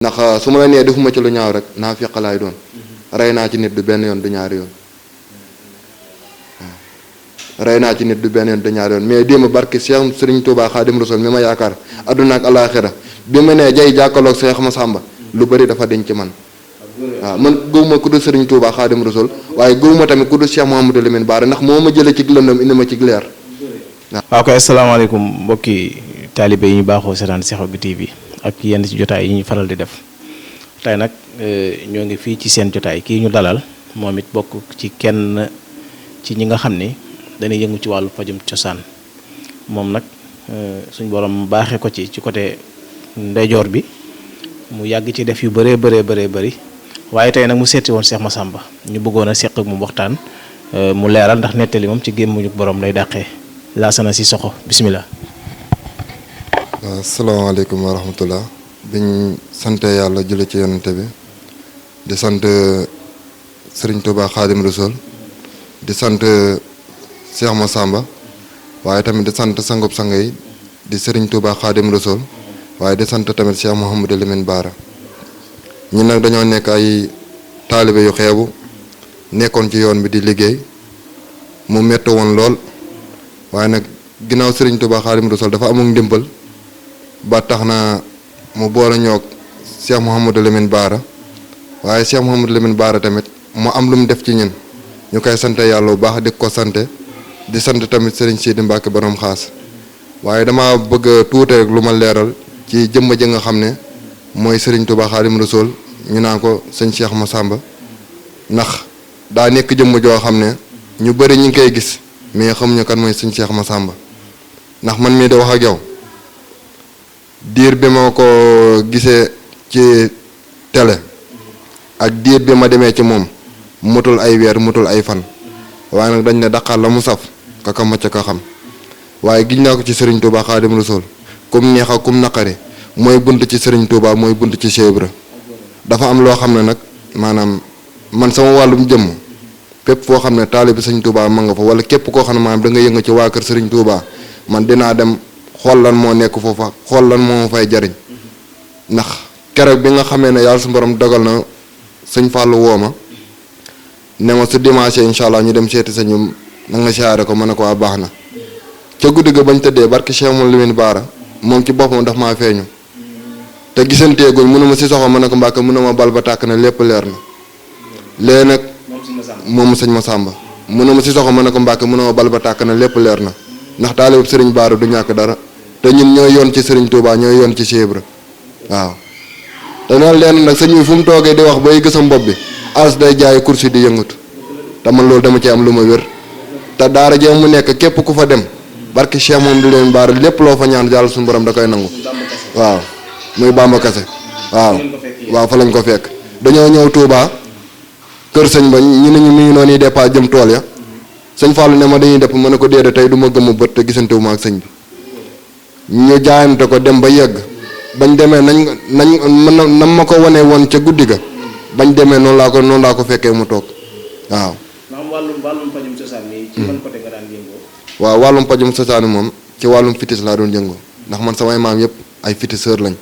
ndax su ma la nee defuma ci lu ñaaw rek naa feq laay doon rey naa ci nit du benn yoon du ñaari yoon rey naa ci nit du benn yoon du ñaari yoon mais démb barke Cheikh Serigne Touba Khadim Rasoul mi ma yaakaar adduna ak alaaxira bi ma nee jay jàkkaloog Cheikh Massamba lu bëri dafa denc ci man waaw man gëwuma ku dul Serigne Touba Khadim Rasoul waaye gëwuma tamit ku dul Cheikh Mouhamadou Lamine Bara ndax moo ma jëlee ci lëndëm indi ma ci leer waaw kay asalaamaaleykum mbokki taalibe yi ñu baaxoo seetaan Sekhawgui TV ak yenn ci jotaay yi ñu faral di def tey nag ñoo ngi fii ci seen jotaay kii ñu dalal moom it bokk ci kenn ci ñi nga xam ni dañuy yëngu ci wàllu pajum cosaan moom nag suñ borom baaxee ko ci côté ndeyjoor bi mu yàgg ci def yu bëree bëri waaye tey nag mu seeti woon Cheikh Massamba ñu bëggoon a seq ak mu waxtaan mu leeral ndax nettali moom ci gémmuñu borom lay dàqee Laasana Sissoko bismillah. waaw asalaamaaleykum wa rahmatullah biñ sante yàlla julli ci yonente bi di sant Serigne Touba Khadim Rasoul di sant Cheikh Massamba waaye tamit di sant sangub sang yi di Serigne Touba Khadim Rasoul waaye di sant tamit Cheikh Mouhamadou Lamine Bara ñun nag dañoo nekk ay taalibe yu xeebu nekkoon ci yoon bi di liggéey mu métti woon lool waaye nag ginnaaw Serigne Touba Khadim Rasoul dafa amul ndimbal ba tax na mu boole ñoog Cheikh Mouhamadou Lamine Bara waaye Cheikh Mouhamadou Lamine Bara tamit mu am lu mu def ci ñun ñu koy sante yàlla bu baax di ko sante di sant tamit Serigne Sidi Mbacke borom xaas waaye dama bëgg tuute rek lu ma leeral ci jëmm ji nga xam ne mooy Serigne Touba Khadim Rasoul ñu naan ko sëñ Cheikh Massamba ndax daa nekk jëmm joo xam ne ñu bëri ñu ngi koy gis mais xamuñu kan mooy sëñ Cheikh Massamba ndax man mii di wax ak yow diir bi ma ko gisee ci télé ak diir bi ma demee ci moom mutul ay weer mutul ay fan waaye nag dañ ne daqaar la mu saf kaka macc ka xam waaye giñ naa ko ci Serigne Touba Khadim Rasoul kum neex ak kum naqari mooy bunt ci Serigne Touba mooy bunt ci Cheikh Ibra dafa am loo xam ne nag maanaam man sama wàllum jëmm fépp foo xam ne taalibi Serigne Touba ma nga fa wala képp koo xam ne maanaam da nga yëngu ci waa kër Serigne Touba man dinaa dem xool lan moo nekk foofa xool lan moo fay jariñ ndax keroog bi nga xamee ne yàlla su borom dogal na sëñ Fallou woo ma ne ma su dimanche incha allah ñu dem seeti sañu na nga siyaare ko ma ne ko waa baax na ca guddi ga bañ tëddee barke Cheikh Mouhamadou Lamine Bara moom ci boppam daf maa feeñu te gisanteeguñ mënu ma Sissoko ma ne ko Mbàkke mënu ma bal ba tàkk na lépp leer na léegi nag moom sëñ Massamba mënu ma Sissoko ma ne ko Mbàkke mënu ma bal ba tàkk na lépp leer na ndax taalib Serigne Bara du ñàkk dara te ñun ñooy yoon ci Serigne Touba ñooy yoon ci Cheikh Ibra waaw te noonu leen nag sëñ bi fu mu toogee di wax bay gësam bopp bi as day jaay kursi di yëngatu te man loolu dama ci am lu ma wér te daara jee mu nekk képp ku fa dem barke Cheikh Mouhamadou Lamine Bara lépp loo fa ñaan yàlla suñu borom da koy nangu waaw muy Bamba Kassé waaw fa lañ ko fekk dañoo ñëw Touba kër sëñ ba ñu ne ñu mi ngi noonu départ jëm tool ya sëñ Fallou ne ma dañuy depp ma ne ko déedéet tey du ma gëmm bët te gisante wu ma ak sëñ bi ñu jaayante ko dem ba yegg bañ demee nam ma ko wanee woon ca guddi ga bañ demee noonu laa ko fekkee mu toog waaw. wàllum pajum cosaan mi ci ban côté nga daan yëngoo. waaw wàllum pajum cosaan moom ci wàllum fitis laa doon yëngoo ndax man samay maam yëpp ay fitiseur lañ.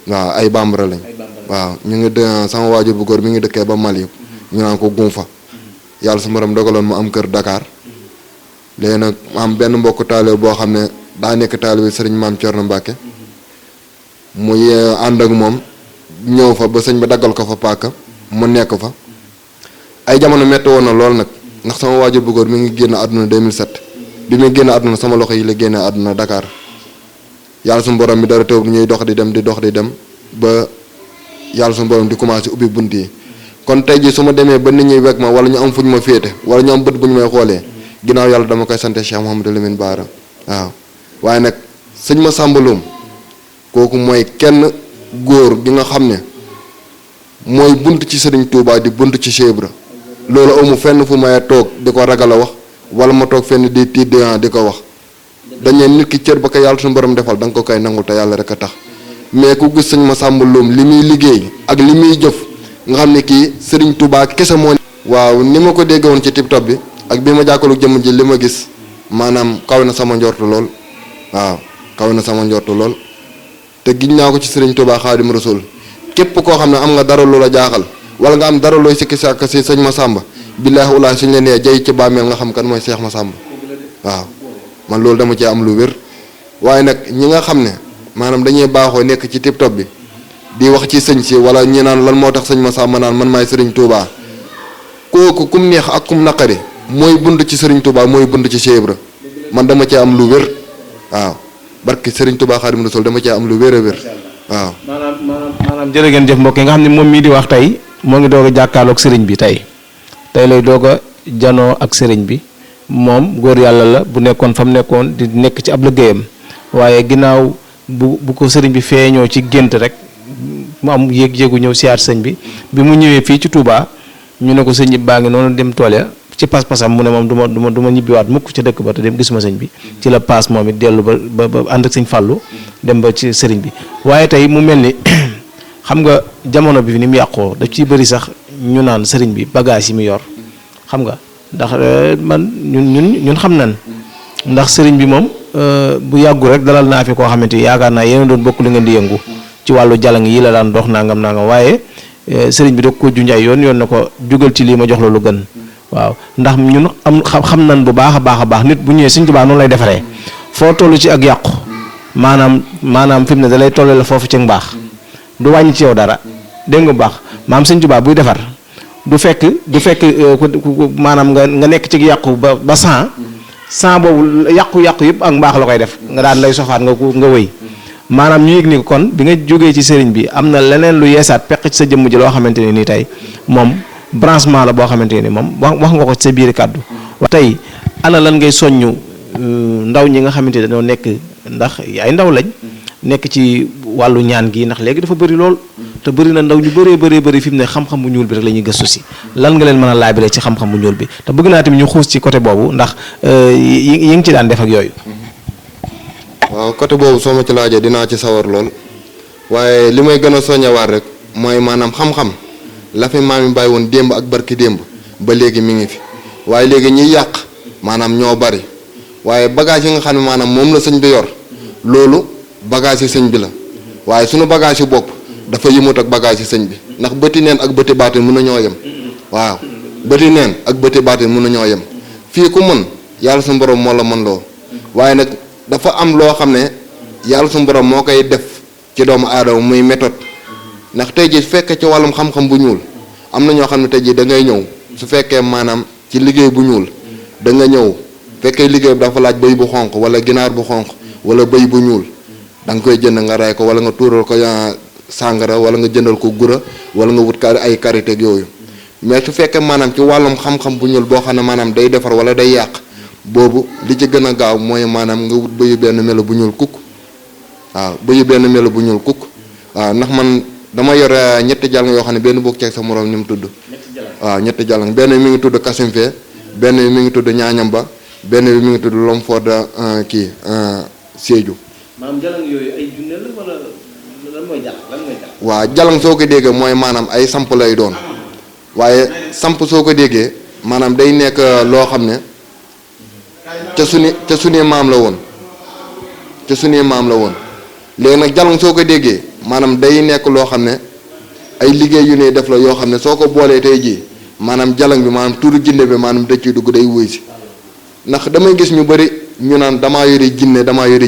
waaw ay bambara lañ. waaw ñu ngi sama waajur bu góor mi ngi dëkkee ba Mali ñu naan ko Gunfa yàlla su borom dogaloon mu am kër Dakar léegi nag am benn mbokku taalibe boo xam ne daa nekk taalibe Serigne Maam Thierno Mbacke muy ànd ak moom ñëw fa ba sëñ ba daggal ko fa paaka mu nekk fa ay jamono metti woon na lool nag ndax sama waajur bu góor mi ngi génn àdduna 2007 bi muy génn àdduna sama loxo yi la génne àdduna Dakar yàlla suñu borom bi dara teew ñuy dox di dem ba yàlla suñu borom di commencé ubbi bunt yi kon tey jii su ma demee ba nit ñi wekk ma wala ñu am fuñ ma féete wala ñu am bët bu ñu may xoolee ginnaaw yàlla dama koy sante Cheikh Mouhamadou Lamine Bara waaw waaye nag sëñ Massamba Loum kooku mooy kenn góor gi nga xam ne mooy bunt ci Serigne Touba di bunt ci Cheikh Ibra loolu amu fenn fu may toog di ko ragal a wax wala ma toog fenn di tiit di ko wax dañee nit ki cër ba ko yàlla suñu borom defal da nga ko koy nangul te yàlla rek a tax mais ku gis sëñ Massamba Loum li muy liggéey ak li muy jëf nga xam ne kii Serigne Touba kese moo. waaw ni ma ko dégg woon ci TikTok bi ak bi ma jàkkaarloog jëmm ji li ma gis maanaam kaw na sama njortu lool waaw kaw na sama njortu lool te giñ naa ko ci Serigne Touba Khadim Rasoul képp koo xam ne am nga dara lu la jaaxal wala nga am dara looy sikki sàkk si sëñ Massamba billaahi wallaahi suñ la nee jay ci bàmmeel nga xam kan mooy Cheikh Massamba waaw man loolu dama ci am lu wér. waaye nag ñi nga xam ne maanaam dañuy baaxoo nekk ci tip top bi di wax ci sëñ si wala ñi naan lan moo tax sëñ Massamba naan man maay Serigne Touba kooku kum neex ak kum naqari mooy bunt ci Serigne Touba mooy bunt ci Cheikh Ibra man dama cee am lu wér waaw barki Serigne Touba Xaadimu Rasuul dama cee am lu wér a wér waaw. maanaam jërë ngeen jëf mbokk yi nga xam ne moom mii di wax tey moo ngi doog a jàkkaarloog sëriñ bi tey lay doog a janoo ak sëriñ bi moom góor yàlla la bu nekkoon fa mu nekkoon di nekk ci ab liggéeyam waaye ginnaaw bu ko sëriñ bi feeñoo ci gént rek mu am yéeg-yéegu ñëw siyaat sëñ bi mu ñëwee fii ci Touba ñu ne ko sëñ bi baa ngi noonu dem tool ya ci pas-pasam mu ne moom du ma ñibbiwaat mukk ca dëkk ba te dem gisuma sëñ bi ci la paas moom it dellu ba ànd ak sëñ Fallou dem ba ci sëriñ bi waaye tey mu mel ni xam nga jamono bi ni mu yàqoo daf ciy bëri sax ñu naan sëriñ bi bagage yi mu yor xam nga ndax man ñun xam nañ ndax sëriñ bi moom bu yàggu rek dalal naa fi koo xamante ni yaakaar naa yéen doon bokk li ngeen di yëngu ci wàllu jalang yi la daan dox nangam waaye sëriñ bi da ko junjaay yoon na ko jugal ci lii ma jox la lu gën waaw ndax ñun xam nañ bu baax a baax nit bu ñëwee Sëriñ Tuubaa noonu lay defaree foo toll ci ak yàqu maanaam fi mu ne da lay tolle la foofu ci mbaax du wàññi ci yow dara dégg nga bu baax maam Sëriñ Tuubaa buy defar du fekk maanaam nga nekk ci yàqu ba 100 boobu yàqu yëpp ak mbaax la koy def nga daan lay sofaat nga wëy maanaam ñu yëg ni kon bi nga jógee ci sëriñ bi am na leneen lu yeesaat peq ci sa jëmm ji loo xamante ne nii tey moom branchement la boo xamante ne moom wax nga ko ci sa biir kàddu tey ana lan ngay soññu ndaw ñi nga xamante ne dañoo nekk ndax ay ndaw lañ nekk ci wàllu ñaan gi ndax léegi dafa bëri lool te bëri na ndaw ñu bëree fi mu ne xam-xam bu ñuul bi rek la ñuy gëstu si lan nga leen mën a laabiree ci xam-xam bu ñuul bi te bëgg naa tamit ñu xuus ci côté boobu ndax yi ngi ci daan def ak yooyu. waaw côté boobu soo ma ci laajee dinaa ci sawar lool waaye li may gën a soññewaat rek mooy maanaam xam-xam la fi maam yi bàyyi woon démb ak barki démb ba léegi mi ngi fi waaye léegi ñiy yàq maanaam ñoo bari waaye bagage yi nga xam ne maanaam moom la sëñ bi yor loolu bagage yi sëñ bi la waaye sunu bagage yu bopp dafa yëmut ak bagage yi sëñ bi ndax bëti neen ak bëti baatin mën na ñoo yem waaw bëti neen ak bëti baatin mën na ñoo yem fii ku mën yàlla suñu borom moo la mën loo waaye nag dafa am loo xam ne yàlla suñu borom moo koy def ci doomu aadama muy méthode ndax tey jii su fekkee ci wàllum xam-xam bu ñuul am na ñoo xam ne tey jii da ngay ñëw su fekkee maanaam ci liggéey bu ñuul da nga ñëw fekkee liggéey bi dafa laaj bëy bu xonq wala ginaar bu xonq wala bëy bu ñuul da nga koy jënd nga rey ko wala nga tuural ko sàngara wala nga jëndal ko gura wala nga wut ay karité ak yooyu mais su fekkee maanaam ci wàllum xam-xam bu ñuul boo xam ne maanaam day defar wala day yàq boobu li ci gën a gaaw mooy maanaam nga wut bëyu benn melo bu ñuul kukk waaw bëyu benn melo bu ñuul kukk waaw ndax man dama yor ñetti jàll yoo xam ne benn bokk ceeg sa morom ni mu tudd waaw ñetti jàll benn mi ngi tudd Kasimfe benn mi ngi tudd Ñaañamba benn bi mi ngi tudd Lomford kii Sédhiou. maanaam jalang yooyu ay junne la wala lan mooy jàll lan mooy jàll. waaw jalang soo ko déggee mooy maanaam ay samp lay doon waaye samp soo ko déggee maanaam day nekk loo xam ne ca suñu maam la woon ca suñu maam la woon léegi nag jalang soo ko déggee maanaam day nekk loo xam ne ay liggéey yu ne def la yoo xam ne soo ko boolee tey jii maanaam jalang bi maanaam turu jinne bi maanaam da ciy dugg day wuy si ndax damay gis ñu bëri ñu naan damaa yore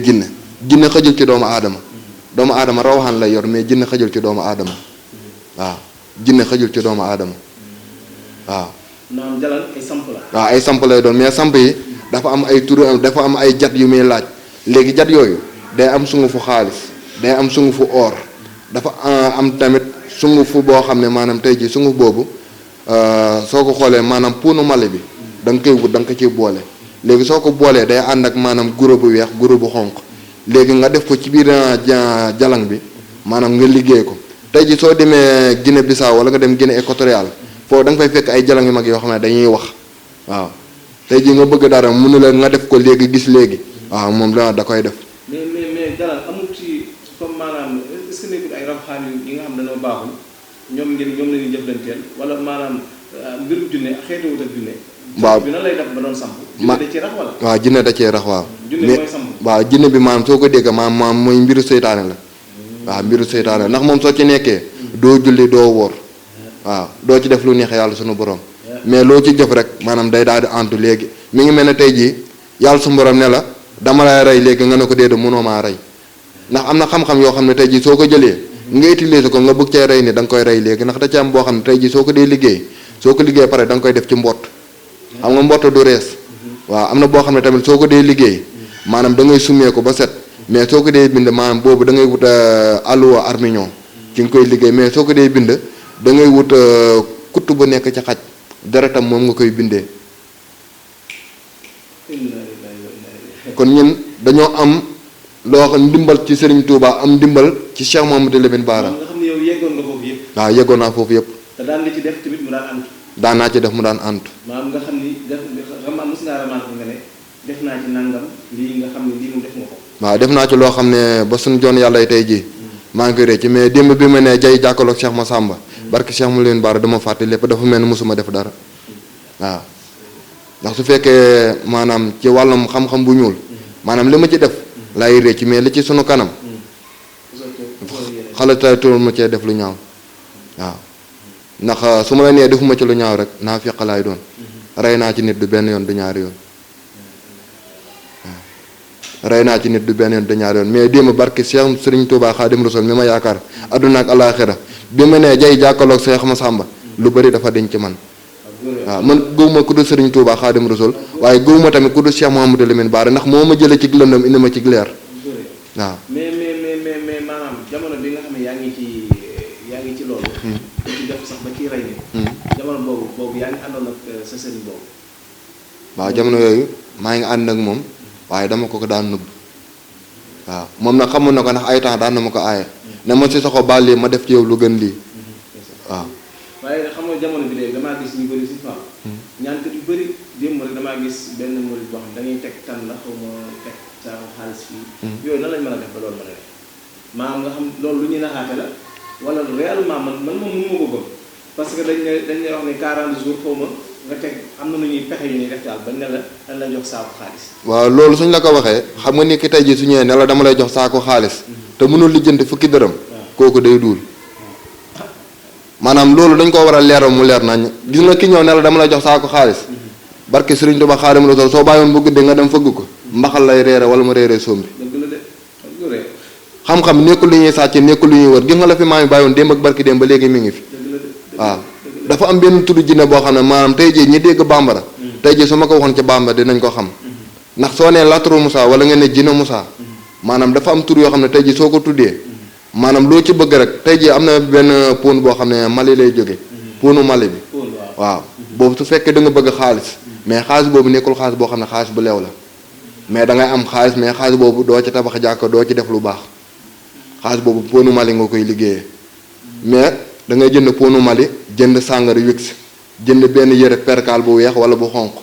jinne jinne xëjul ci doomu aadama rawaxaan lay yor mais jinne xëjul ci doomu aadama waaw jinne xëjul ci doomu aadama waaw. maanaam jalan ay samp la. waaw ay samp lay doon mais samp yi dafa am ay tur dafa am ay jat yu muy laaj léegi jat yooyu day am sungufu xaalis day am sungufu or dafa am tamit sungufu boo xam ne maanaam tey jii sunguf boobu soo ko xoolee maanaam puunu male bi da nga koy wut da nga ko ciy boole léegi soo ko boolee day ànd ak maanaam guro bu weex guro bu xonq léegi nga def ko ci biir jalang bi maanaam nga liggéey ko tey ji soo demee Guinée Bissau wala nga dem Guinée équatoriale foofu da nga fay fekk ay jalang yu mag yoo xam ne dañuy wax waaw tey ji nga bëgg dara mënu la nga def ko léegi gis léegi waaw moom da koy def. mais jalang amul ci comme maanaam est-ce que nekkul ay rabxaan yi nga xam ne dañoo baaxul ñoom la ñuy jëflanteel wala maanaam mbirum junne xeetu wut ak junne. waaw bi nan lay def ba doon samp. jinne da cee rax wala. waaw jinne da cee rax waaw. junne mooy samp. waaw jinne bi maanaam soo ko déggee maanaam mooy mbiru seytaane la. waaw mbiru seytaane ndax moom soo ci nekkee doo julli doo wóor waaw doo ci def lu neex yàlla sunu borom mais loo ci jëf rek maanaam day daal di antu léegi mi ngi mel ne tey jii yàlla sunu borom ne la dama lay rey léegi nga ne ko déedéet mënoo maa rey ndax am na xam-xam yoo xam ne tey jii soo ko jëlee nga utiliser ko nga bëgg cee rey ni da nga koy rey léegi ndax da ci am boo xam ne tey jii soo ko dee liggéey soo ko liggéey pare da nga koy def ci mbott xam nga mbott du rees waaw am na boo xam ne tamit soo ko dee liggéey maanaam da ngay summee ko ba set mais soo ko dee bind maanaam boobu da ngay wut alluwa armignon ci nga koy liggéey mais soo ko dee bind da ngay wut kutt bu nekk ci xaj deretam moom nga koy bindee kon ñun dañoo am loo xam ndimbal ci Serigne Touba am ndimbal ci Cheikh Mouhamadou Lamine Bara. nga xam ne yow yeggoon nga foofu yëpp. waaw yeggoon naa foofu yëpp. te daan nga ci def tamit mu daan antu. daan naa ci def mu daan antu. maanaam nga xam ni mos ngaa remarqué nga ne def naa ci nangam lii nga xam ne lii moom def nga ko. waaw def naa ci loo xam ne ba suñu joon yàlla tey jii. maa ngi koy rëcc mais démb bi ma nee jay jàkkaarloog Cheikh Massamba. barke Cheikh Mouhamadou Lamine Bara dama fàtte lépp dafa mel ni mosuma def dara waaw ndax su fekkee maanaam ci wàllum xam-xam bu ñuul maanaam li ma ci def laay rëcc mais li ci sunu kanam xalaataatul ma cee def lu ñaaw waaw ndax su ma la nee defuma ci lu ñaaw rek naa feq laay doon rey naa ci nit du benn yoon du ñaari yoon waaw rey naa ci nit du benn yoon du ñaari yoon mais démb barke Cheikh Serigne Touba Khadim Rasoul mi ma yaakaar adduna ak alaaxira bi ma nee jay jàkkaloog Cheikh Massamba lu bëri dafa denc ci man waaw man gëwuma ku dul Serigne Touba Khadim Rasoul waaye gëwuma tamit ku dul Cheikh Mouhamadou Lamine Bara ndax moo ma jëlee ci lëndëm indi ma ci leer waaw. mais maanaam jamono bi nga xam ne yaa ngi ci loolu. ci def sax ba ci rey ni jamono boobu yaa ngi àndoon ak sa sëriñ boobu. waaw jamono yooyu maa ngi ànd ak moom waaye dama ko daan nëbb waaw moom nag xamoon na ko ndax ay temps daan na ma ko aaye ne ma si soxo baal lii ma def ci yow lu gën lii waaw. waaye xam nga jamono bi léegi damaa gis ñu bëri si faam ñaankat yu bëri démb rek damaa gis benn murid boo xam dañuy teg tan la xaw ma teg saako xaalis fii yooyu nan lañ mën a def ba loolu mën a def maanaam nga xam loolu lu ñuy naxaate la wala réellement man moom mënu ma ko gëm parce que dañ lay wax ne 40 jours xaw ma nga teg am na nu ñuy pexe yu ñuy def daal bañ ne la dañ la jox saako xaalis. waaw loolu suñ la ko waxee xam nga ni ki tey jii su ñëwee ne la dama lay jox saako xaalis te mënul lijjanti fukki dërëm kooku day duul maanaam loolu dañ ko war a leeral mu leer nañ gis nga ki ñëw ne la dama lay jox saako xaalis barke Serigne Touba Xaadimu Rasuul soo bàyyoon bu guddee nga dem fëgg ko mbaxal lay reere wala mu reeree sombi xam-xam nekkul lu ñuy sàcc nekkul lu ñuy wër gis nga la fi maa ngi bàyyoon démb ak barki démb ba léegi mi ngi fi waaw dafa am benn tudd jinne boo xam ne maanaam tey jii ñi dégg bambara tey jii su ma ko waxoon ci bambara dinañ ko xam ndax soo nee latru Moussa wala nga ne jinne Moussa maanaam dafa am tur yoo xam ne tey jii soo ko tuddee maanaam loo ci bëgg rek tey jii am na benn pon boo xam ne Mali lay jóge ponu Mali bi waaw boobu su fekkee da nga bëgg xaalis mais xaalis boobu nekkul xaalis boo xam ne xaalis bu leew la mais da ngay am xaalis mais xaalis boobu doo ci tabax jàkk doo ci def lu baax xaalis boobu ponu Mali nga koy liggéeyee mais da ngay jënd ponu Mali jënd sàngara wix jënd benn yëre perkaal bu weex wala bu xonq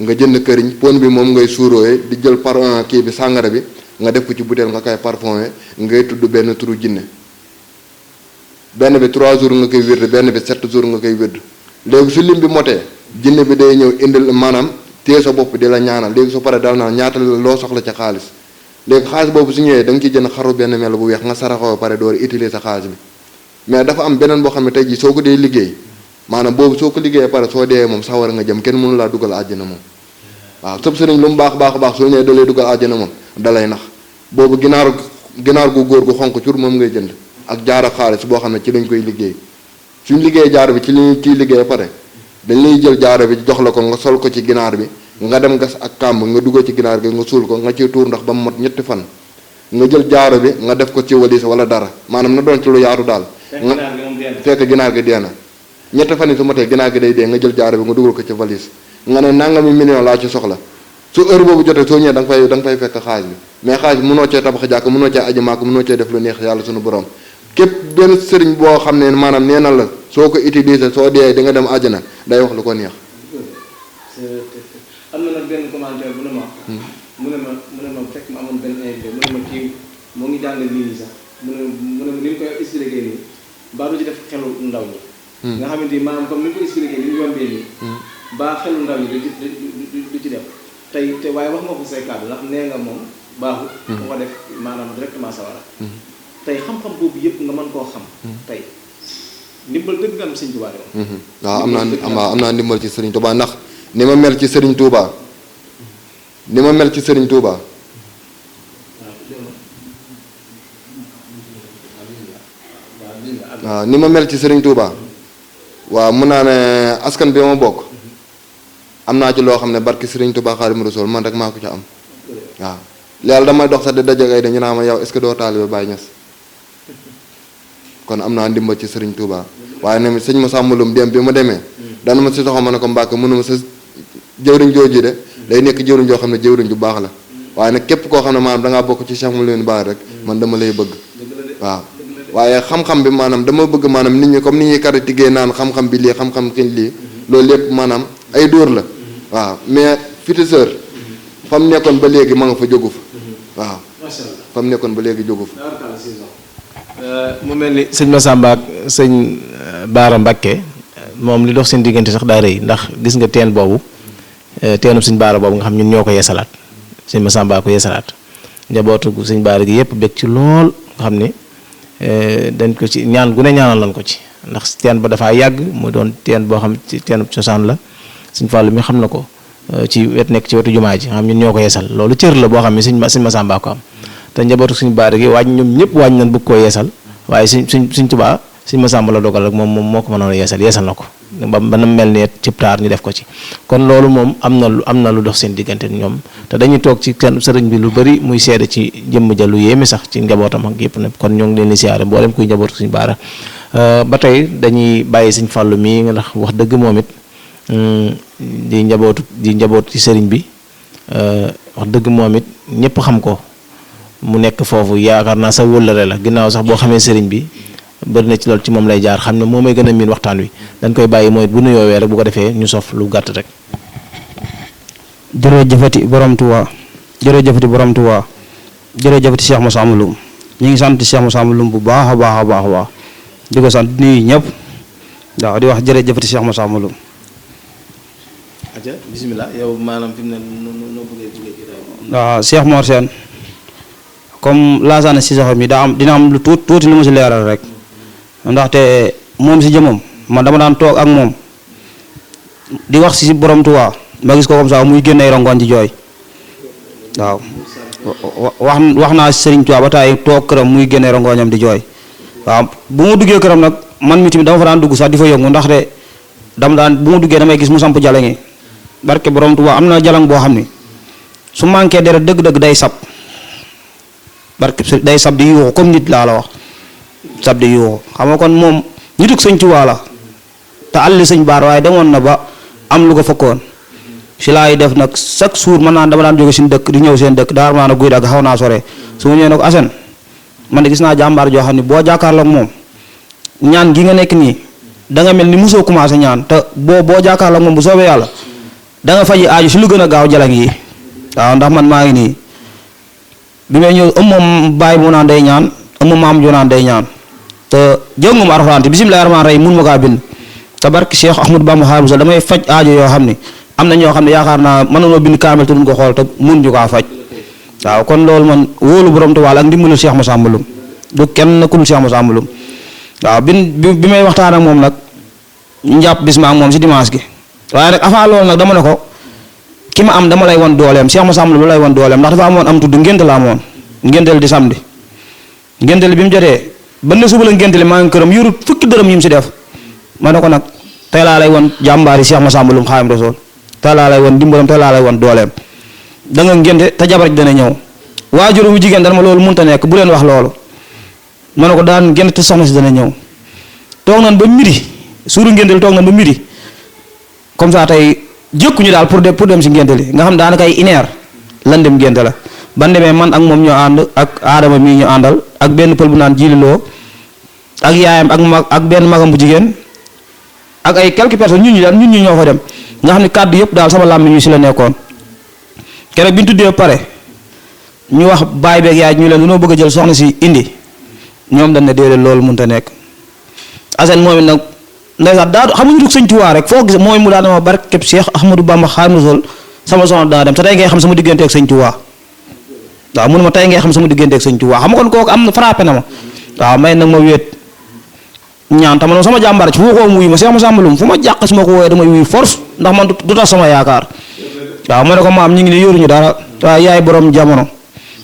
nga jënd këriñ pon bi moom ngay suurooyee di jël par kii bi sàngara bi nga def ko ci butéel nga koy parfumé ngay tudd benn turu jinne benn bi 3 jours nga koy wérd benn bi 7 jours nga koy wérd léegi su lim bi motee jinne bi day ñëw indil maanaam téye sa bopp di la ñaanal léegi su paree dal naa ñaata loo soxla ca xaalis léegi xaalis boobu su ñëwee da nga ciy jënd xaru benn melo bu weex nga saraxoo pare door utiliser sa xaalis bi mais dafa am beneen boo xam ne tey jii soo ko dee liggéey maanaam boobu soo ko liggéeyee pare soo dee moom sawar nga jëm kenn mënu laa dugal àjjana moom waaw sëb sëriñ lu mu baax baax soo ñëwee da lay dugal àjjana moom da lay nax boobu ginaar gu góor gu xonq cur moom ngay jënd ak jaaro xaalis boo xam ne ci lañ koy liggéey suñ liggéey jaaro bi ci li ñu ciy liggéey pare dañ lay jël jaaro bi jox la ko nga sol ko ci ginaar bi nga dem gas ak kàmb nga dugal ci ginaar gi nga suul ko nga ciy tuur ndax ba mu mot ñetti fan nga jël jaaro bi nga def ko ci walis wala dara maanaam na doon ci lu yaatu daal fekk ginaar gi dee na ñetti fan yi su motee ginaar gi day dee nga jël jaaro bi nga dugal ko ci valise nga ne nangami million laa ci soxla su heure boobu jotee soo ñëwee da nga fay fekk xaalis bi mais xaalis bi mënoo cee tabax jàkk mënoo cee aji maak mënoo cee def lu neex yàlla suñu borom képp benn sëriñ boo xam ne maanaam nee na la soo ko utiliser soo dee di nga dem àjjana day wax lu ko neex. am na nag benn commentaire bu ne ma. mu ne ma fekk ma amoon benn invité mu ne ma kii moo ngi jàngal nit ñi sax mu ne ma ni ñu koy expliqué nii mbaa du ci def xelu ndaw ñi. nga xamante ni maanaam comme ni ñu ko expliqué ni ñu yombee nii. baa xelu ndaw ñi du ci def te waaye wax nga ko say kàddu ndax nee nga moom baaxul. ku ko def maanaam directement sa wara tey xam-xam boobu yëpp nga mën koo xam. tey ndimbal dëgg nga am sëñ Touba moom. waaw am naa ndimbal ci Serigne Touba ndax ni ma mel ci Serigne Touba ni ma mel ci Serigne Touba. waaw ni ma mel ci Serigne Touba waaw mun naa ne askan bi ma bokk am naa ci loo xam ne barki Serigne Touba Xaadimu Rasuul man rek maa ko ca am waaw yàlla damay dox sax di daje ay dañu naa ma yow est-ce que doo taalibe Baay Ñas kon am naa ndimbal ci Serigne Touba waaye ne sëñ ma sàmmalum dem bi ma demee dana ma si soxo ma ne ko Mbàkke mënuma sa jëwriñ jooju de day nekk jëwriñ joo xam ne jëwriñ ju baax la waaye nag képp koo xam ne maanaam dangaa bokk ci Cheikh mu leen baax rek man dama lay bëgg waaw waaye xam-xam bi maanaam dama bëgg maanaam nit ñi comme ni ñuy critiquer naan xam-xam bi lii xam-xam xiñ lii loolu lépp maanaam ay dóor la waaw mais féticheur fa mu nekkoon ba léegi ma nga fa jógu fa waaw fa mu nekkoon ba léegi jógu fa mu mel ni sëñ Massamba ak sëñ Baara Mbakke moom li dox seen diggante sax daa rëy ndax gis nga teen boobu teenub sëñ Baara boobu nga xam ñun ñoo ko yeesalaat sëñ Massamba ko yeesalaat njabootu sëñ Baara gi yëpp bég ci lool nga xam ni dañ ko ci ñaan gu ne ñaanal nañ ko ci ndax teen ba dafaa yàgg mu doon teen boo xam ci teenub cosaan la sëñ Fallou mi xam na ko ci wet nekk ci wetu jumaa ji xam ñun ñoo ko yeesal loolu cër la boo xam ne sëñ Massamba ko am te njabootu suñu Baara gi waaj ñoom ñëpp waaj nañ bëgg koo yeesal waaye suñ Tuubaa suñ Massamba la dogal rek moom moo ko mënoon a yeesal na ko ba na mel ni cib taar ñu def ko ci kon loolu moom am na lu dox seen diggante ñoom te dañuy toog ci kenn sëriñ bi lu bari muy seede ci jëmm ja lu yéeme sax ci njabootam ak yëpp nag kon ñoo ngi leen di siyaare mboolem kuy njabootu suñu Baara ba tey dañuy bàyyi suñ Fàllu mii ndax wax dëgg moom it di njaboot ci sëriñ bi wax dëgg moom it ñëpp xam ko mu nekk foofu yaakaar naa sa wëllëre la ginnaaw sax boo xamee sëriñ bi bëri na ci loolu ci moom lay jaar xam ne moo may gën a miin waxtaan wi dañ koy bàyyi mooy bu nuyoowee rek bu ko defee ñu sof lu gàtt rek. jërëjëfati borom Tuubaa jërëjëfati borom Tuubaa jërëjëfati Cheikh Massamba Loum ñu ngi sant Cheikh Massamba Loum bu baax a baax a baax a baax di ko sant nuyu ñëpp waaw di wax jërëjëfati Cheikh Massamba Loum. aja bisimilah yow maanaam fi mu ne noo bëggee jógee waaw Cheikh Mor Sène comme laasaana si saxam yi dina am lu tuuti lu ma si leeral rek ndaxte moom si jëmam man dama daan toog ak moom di wax si borom Tuubaa ma gis ko comme ça muy génne rongoon ci jooy waaw wax naa si Sëriñ Tuubaa ba taay toog këram muy génne rongoñam di jooy waaw bu ma duggee këram nag man mi tamit dama fa daan dugg sax di fa yëngu ndaxte dama daan bu ma duggee damay gis mu samp jalangi barke borom Tuubaa am na jalang boo xam ni su manqué dara dëgg-dëgg day sab barke day sab di yuuxu comme nit laa la wax sab di yuuxu xam nga kon moom nituk Sëñ Tuubaa la te àlli Sëñ Baara waaye demoon na ba am lu ko fekkoon si laay def nag chaque jour man naan dama daan jóge seen dëkk di ñëw seen dëkk daar maa na guy dagg xaw naa sore su ma ñëwee ne ko Assane man de gis naa jàmbaar joo xam ne boo jàkkaarloog moom ñaan gi nga nekk nii da nga mel ni mosoo commencé ñaan te boo jàkkaarloog moom bu soobee yàlla da nga faji aaju si lu gën a gaaw jalang yi waaw ndax man maa ngi nii bi may ñëw moom bàyyi mu naan day ñaan maam ju naan day ñaan te jëngum Alxuraan bismillaahi rahmaani rahiim mun ma kaa bind te barki Cheikh Ahmadou Bamba Xaadimu Rasuul damay faj aajo yoo xam ne am na ñoo xam ne yaakaar naa mën nañoo bind kaamel te duñ ko xool te mun ñu kaa faj waaw kon loolu man wóolu borom Tuubaa ak ndimbalu Cheikh Massamba Loum du kenn ku dul Cheikh Massamba Loum waaw bi may waxtaan ak moom nag ñu jàpp bis ma ak moom si dimanche gi waaye nag avant loolu nag dama ne ko ki ma am dama lay won dooleem Cheikh Massamba Loum lay won dooleem ndax dafa amoon am tudd ngénte la amoon ngénteel di samedi ngénteel bi mu jotee ba ne suba la ngénteel maa ngi këram yorut fukki dërëm yi mu si def ma ne ko nag tey laa lay won jàmbaari Cheikh Massamba Loum Xaadimu Rasuul tey laa lay won dimbalam tey laa lay won dooleem da nga ngénte te jabar ji dana ñëw waajur bu jigéen dana ma loolu mënta nekk bu leen wax loolu ma ne ko daan ngénte te soxna si dana ñëw toog nañ ba midi suuru ngénteel toog nañ ba midi comme ça tey jëkkuñu daal pour dem si ngénte li nga xam daanaka ay ineer lan dem ngénte la ban demee man ak moom ñoo ànd ak aadama mii ñu àndal ak benn pël bu naan jiililoo ak yaayam ak benn magam bu jigéen ak ay quelques personnes ñun ñi ñoo fa dem nga xam ne kàddu yëpp daal sama làmmiñ ñu si la nekkoon keroog bi ñu tuddee pare ñu wax baay beeg yaay ñu leen dañoo bëgg a jël soxna si indi ñoom dañ ne déedéet loolu mënut a nekk Assane moom it nag ndeysaan daa xam nga ñu dugg Sëñ Tuubaa rek foo gis mooy mu daal dama barkeb Cheikh Ahmadou Bamba Xaadimu Rasuul sama soxna dana dem te tey ngay xam sama diggante ak Sëñ Tuubaa waaw mun ma tey ngay xam sama diggante ak Sëñ Tuubaa xam nga kon kooku am na frappé na ma waaw may nag ma wéet ñaan tam man sama jàmbaar ci fu ko wuyu ma Cheikh Moussa Maloum fu ma jàq su ma ko wooyee damay wuyu force ndax man du tax sama yaakaar waaw ma ne ko maam ñu ngi ne yoruñu dara waaw yaay borom jamono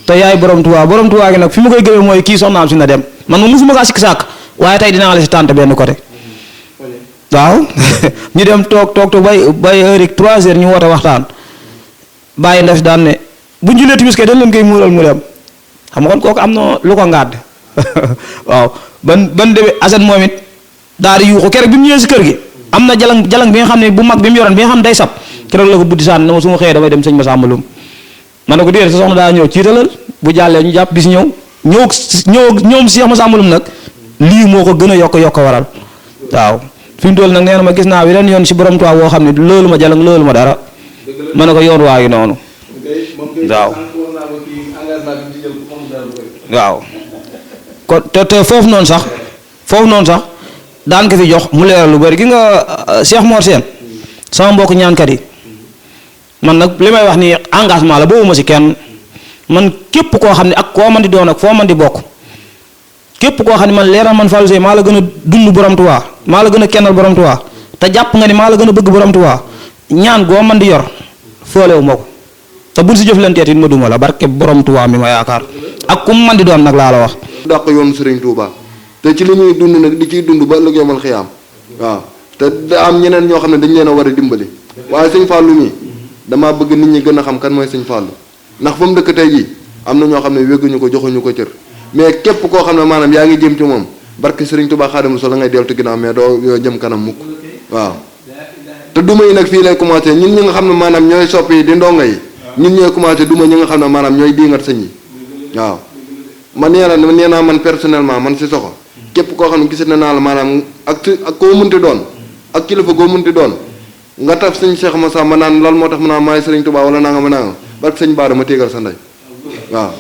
te yaay borom Tuubaa gi nag fi ma koy gëmee mooy kii soxnaam si na dem man moom mosuma kaa sikk sàkk waaye tey dinaa la si tànt benn côté waaw ñu dem toog bay heure 3 heures ñu woote waxtaan bàyyi ndef daan ne bu ñu julee timis kay dañ leen koy muural mu dem xam nga kon kooku am na lu ko ngàdd waaw ban demee Assane moom it daal di yuuxu keroog bi mu ñëwee si kër gi am na jalang bi nga xam ne bu mag bi mu yoroon bi nga xam ne day sab keroog la ko buddi sànni na ma su ma xëyee damay dem sëñ Massa Maloum ma ne ko déedéet sa soxna daa ñëw ciitalal bu jàllee ñu jàpp bis ñoom Cheikh Massa Maloum nag lii moo ko gën a yokk waral waaw fi mu toll nag nee na ma gis naa weneen yoon si borom Tuubaa woo xam ne loolu ma jalang loolu ma dara ma ne ko yoon waa ngi noonu waaw kon te foofu noonu sax daan ko fi jox mu leeral lu bari gi nga Cheikh Mor Sène sama mbokk ñaankat yi man nag li may wax ni engagement la boobu ma si kenn man képp koo xam ne ak koo man di doon ak foo man di bokk képp koo xam ne man leeral man Fallou Seye maa la gën a dund borom Tuubaa maa la gën a kennal borom Tuubaa te jàpp nga ni maa la gën a bëgg borom Tuubaa ñaan goo man di yor foolewu ma ko te buñ si jëflanteet it ma duma la barke borom Tuubaa mi ma yaakaar ak ku man di doon nag laa la wax. dàq yoon Serigne Touba te ci li ñuy dund nag di ciy dund ba ëllëg yomal xiyaam waaw te da am ñeneen ñoo xam ne dañ leen a war a dimbali waaye sëñ Fallou mii damaa bëgg nit ñi gën a xam kan mooy sëñ Fallou ndax fa mu dëkk tey jii am na ñoo xam ne wégguñu ko joxuñu ko cër mais képp koo xam ne maanaam yaa ngi jëm ci moom barke Serigne Touba Xaadimu Rasuul la ngay deltu ginnaaw mais doo jëm kanam mukk waaw te duma yi nag fii lay commencé ñun ñi nga xam ne maanaam ñooy soppi yi di ndongo yi ñun ñooy commencé duma ñi nga xam ne maanaam ñooy diingat sëñ yi waaw man nee naa man personnellement man si soxo képp koo xam ne gis na naa la maanaam ak koo munti doon ak kilifa koo munti doon nga taf sëñ Cheikh Massa ma naan loolu moo tax ma naan maay Serigne Touba wala naa nga ma naa barke sëñ Baara ma téegal sa ndey waaw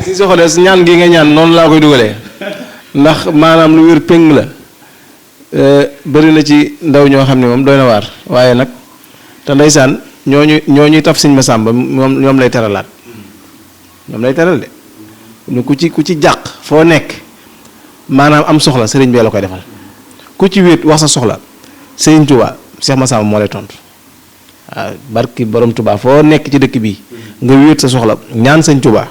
si soxo de ñaan gi nga ñaan noonu laa koy dugalee ndax maanaam lu wér péng la bëri na ci ndaw ñoo xam ne moom doy na waar waaye nag te ndeysaan ñooñuy taf sëñ Massamba ñoom lay teralaat ñoom lay teral de ku ci jàq foo nekk maanaam am soxla sëriñ bee la koy defal ku ci wéet wax sa soxla sëriñ Touba Cheikh Massamba moo lay tontu waaw barki borom Touba foo nekk ci dëkk bii nga wéet sa soxla ñaan sëñ Touba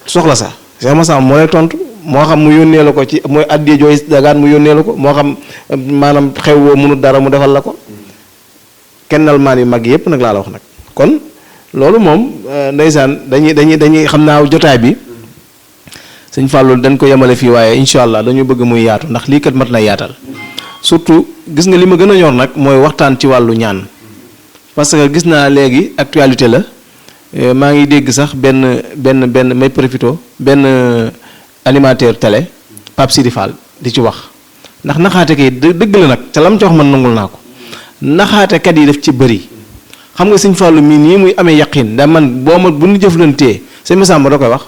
soxla sax Cheikh Massamba moo lay tontu moo xam mu yónnee la ko ci mooy addiya jooy dagaan mu yónnee la ko moo xam maanaam xew woo mënut dara mu defal la ko kennal maan yu mag yépp nag laa la wax nag kon loolu moom ndeysaan dañuy xam naa jotaay bi sëñ Fallou dañ ko yemale fii waaye incha allah dañu bëgg muy yaatu ndax lii kat mat na yaatal surtout gis nga li ma gën a ñor nag mooy waxtaan ci wàllu ñaan parce que gis naa léegi actualité la maa ngi dégg sax benn may profito benn animateur télé Pape Sidi Fall di ci wax ndax naxaate kay dëgg la nag ca lam ci wax man nangul naa ko naxaatekat yi daf ci bëri xam nga sëñ Fallou mii nii muy amee yaqin da man boo ma bu ñu jëflantee sëñ Massamba da koy wax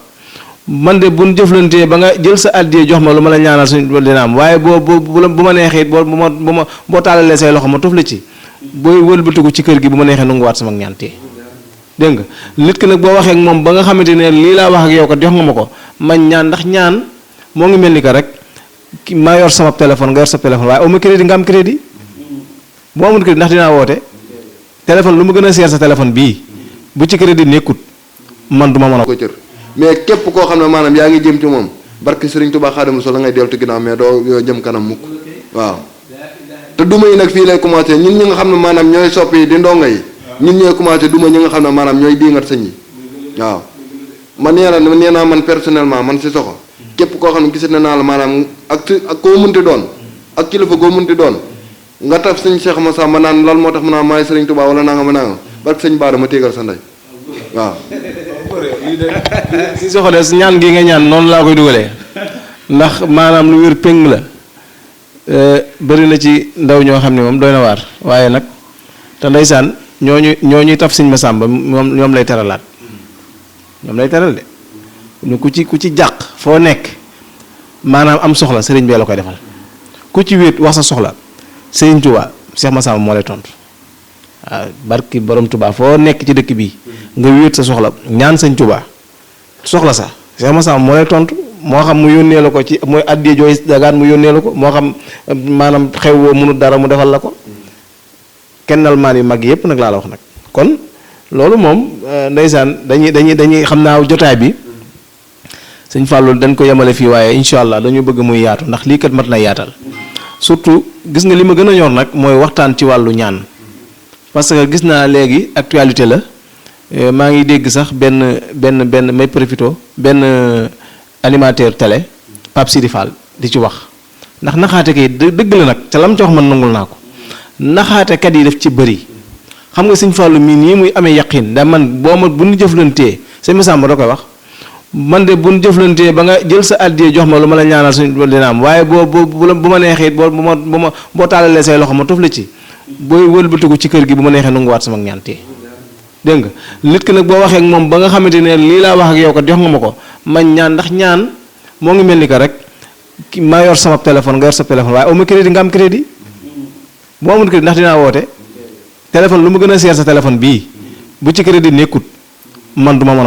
man de bu ñu jëflantee ba nga jël sa àddiyee jox ma lu ma la ñaanal suñ dina am waaye bu ma neexee boo taalalee say loxo ma tuf la ci booy wëlbatiku ci kër gi bu ma neexee nanguwaat sama ñaan tee dégg nga nit ki nag boo waxee ak moom ba nga xamante ne lii laa wax ak yow kat jox nga ma ko man ñaan ndax ñaan moo ngi mel ni que rek maa yor sama téléphone nga yor sa téléphone waaye amu crédit nga am crédit boo amul crédit ndax dinaa woote téléphone lu ma gën a seer sa téléphone bii bu ci crédit nekkut man du ma mën a ko cër mais képp koo xam ne maanaam yaa ngi jëm ci moom barke Serigne Touba Xaadimu Rasuul la ngay deltu ginnaaw mais doo jëm kanam mukk waaw te duma yi nag fii lay commencé ñun ñi nga xam ne maanaam ñooy soppi yi di ndongo yi ñun ñooy commencé duma ñi nga xam ne maanaam ñooy diingat sëñ yi waaw man nee naa man personnellement man si soxo képp koo xam ne gis na naa la maanaam ak koo munti doon ak kilifa koo munti doon nga taf sëñ Cheikh Massa ma naan loolu moo tax ma naan maay Serigne Touba wala naa nga ma naa barke sëñ Baara ma téegal sa ndey waaw si soxo de ñaan gi nga ñaan noonu laa koy dugalee ndax maanaam lu wér péng la bëri na ci ndaw ñoo xam ne moom doy na waar waaye nag te ndeysaan ñooñuy taf sëñ Massamba ñoom lay teralaat ñoom lay teral de ku ci jàq foo nekk maanaam am soxla sëriñ bee la koy defal ku ci wéet wax sa soxla sëriñ Touba Cheikh Massamba moo lay tontu waaw barki borom Touba foo nekk ci dëkk bii nga wéet sa soxla ñaan sëñ Touba soxla sax Cheikh Massamba moo lay tontu moo xam mu yónnee la ko ci mooy addiya jooy dagaan mu yónnee la ko moo xam maanaam xew woo mënut dara mu defal la ko kennal maan yu mag yépp nag laa la wax nag kon loolu moom ndeysaan dañuy xam naa jotaay bi sëñ Fallou dañ ko yemale fii waaye incha allah dañu bëgg muy yaatu ndax lii kat mat na yaatal surtout gis nga li ma gën a ñor nag mooy waxtaan ci wàllu ñaan parce que gis naa léegi actualité la maa ngi dégg sax benn may profito benn animateur télé Pape Sidi Fall di ci wax ndax naxaate kay dëgg la nag ca lam ci wax man nangul naa ko naxaatekat yi def ci bëri xam nga sëñ Fallou mii nii muy amee yaqin da man boo ma bu ñu jëflantee sëñ Massamba da koy wax man de bu ñu jëflantee ba nga jël sa addiyee jox ma lu ma la ñaanal suñ dina am waaye bu ma neexee boo taalalee say loxo ma tuf la ci booy wëlbatiku ci kër gi bu ma neexee nanguwaat sama ñaantee dégg nga nit ki nag boo waxee ak moom ba nga xamante ne lii laa wax ak yow kat jox nga ma ko man ñaan ndax ñaan moo ngi mel ni que rek maa yor sama téléphone nga yor sa téléphone waaye amu crédit nga am crédit boo amul crédit ndax dinaa woote téléphone lu mu gën a seer sa téléphone bii bu ci crédit nekkut man du ma mën